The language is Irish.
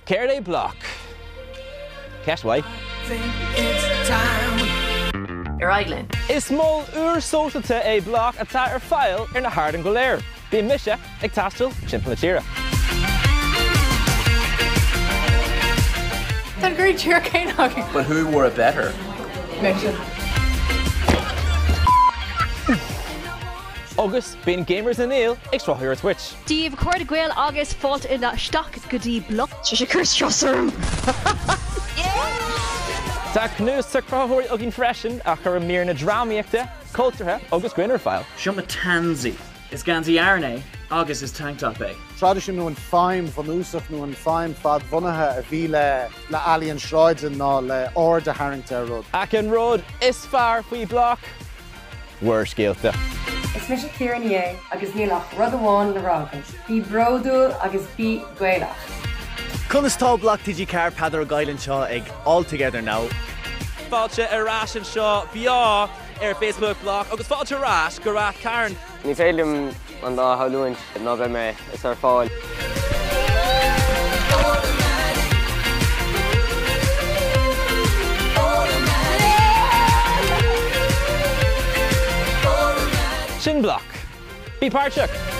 Céard é bloc? Ceist mhaith. Ar aghaidh linn. Is mol úr sóisialta é bloc atá ar fáil ar na hardáin go léir. Bíonn mise ag taisteal timpeall na tíre. Tá an ghrian tír céanna againn. But who wore it better? Mise. Agus bíonn Gamers na nGael ag sruthú ar Twitch. Dia daoibh a chairde Gael agus fáilte isteach go dtí Bloc. Tá sé ag cur strus orm. Tá cnuasach cruthaitheoirí againn freisin a chuireann míreanna drámaíochta, cultúrtha agus grinn ar fáil. Seo mo tansy. Is geansaí Aran é agus is tank top é. Traidisiún nó an feidhm bhunúsach nó an feidhm fadbhunaithe a bhí le le ealaíon sráide ná le aird a tharraingt ar rud. Ach an rud is fearr faoi Bloc? Bhur scéalta. Is mise Ciara Ní É agus níl ach rud amháin le rá agam, bí bródúil agus bí Gaelach! Conas tá Bloc TG4 Peadar Ó Gaill anseo ag All Together Now. Fáilte ar ais anseo beo ar Facebook Bloc agus fáilte ar ais go Rath Cairn. Ní féidir liom an lá a shamhlúint ná beidh mé is ar fáil. Sin Bloc. Bí páirteach!